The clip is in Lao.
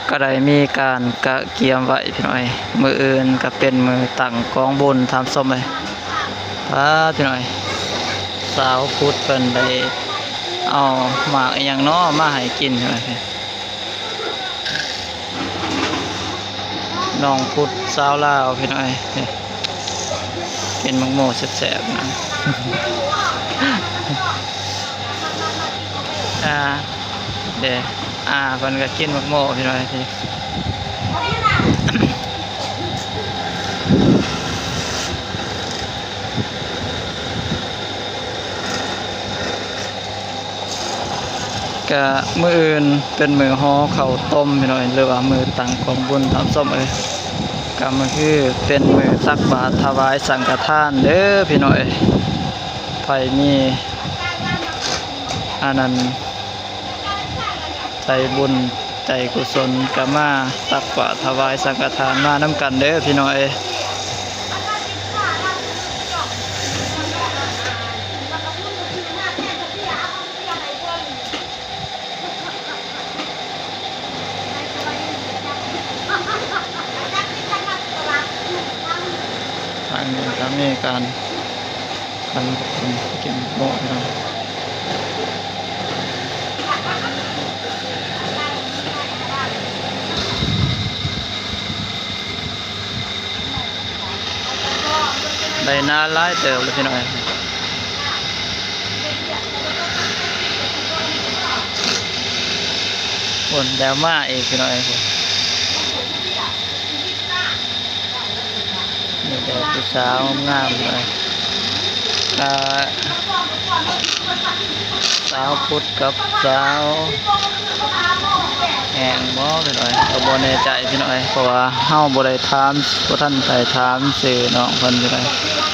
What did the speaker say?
ກໍໄດ້ມີການກະກຽມໄວ້ພີ່ນ້ອງເອີຍ, ມື້ອື່ນກໍເປັນມື້ຕັ້ງກອງບຸນທ່ານຜູ້ຊົມເອີຍ. ປາດ ພີ່ນ້ອງເອີຍ, ສາວພຸດເພິ່ນໄດ້ເອົາໝາກອີ່ຫຍັງນໍມາໃຫ້ກິນພີ່ນ້ອງເອີຍ. ນ້ອງພຸດສາວລາວພີ່ນ້ອງເອີຍ, ກິນໝາກໂມແຊບໆນະ. ອ່າ ເດ້ ອ່າ ເພິ່ນກໍກິນໝາກໂມພີ່ນ້ອງເອີຍ. ກະມື້ອື່ນເປັນມື້ຫໍ່ເຂົ້າຕົ້ມພີ່ນ້ອງເອີຍ ຫຼືວ່າມື້ຕັ້ງກອງບຸນທ່ານຜູ້ຊົມເອີຍ. ກະມື້ຄືເປັນມື້ຕັກບາດຖວາຍສັງຄະທານເດີພີ່ນ້ອງເອີຍ. ໃຜມີອັນນັ້ນ ໃຈບຸນໃຈກຸສົນກໍມາຕັກບາດຖວາຍສັງຄະທານມານຳກັນເດີພີ່ນ້ອງເອີຍ. ທາງນີ້ກໍມີການ ຄັນກິນໝາກໂມພີ່ນ້ອງ. ໄດ້ນານຫຼາຍເຕີບແລ້ວພີ່ນ້ອງເອີຍ. ພຸ້ນແລ້ວມາອີກພີ່ນ້ອງເອີຍ. ນີ້ກໍຜູ້ສາວງາມເລີຍ ອ່າ ສາວພຸດກັບສາວແຫ້ງບໍພີ່ນ້ອງເອີຍ ກໍບໍ່ແນ່ໃຈພີ່ນ້ອງເອີຍ ເພາະວ່າເຮົາບໍ່ໄດ້ຖາມ ບໍ່ທັນໄດ້ຖາມຊື່ນ້ອງເພິ່ນພີ່ນ້ອງເອີຍ.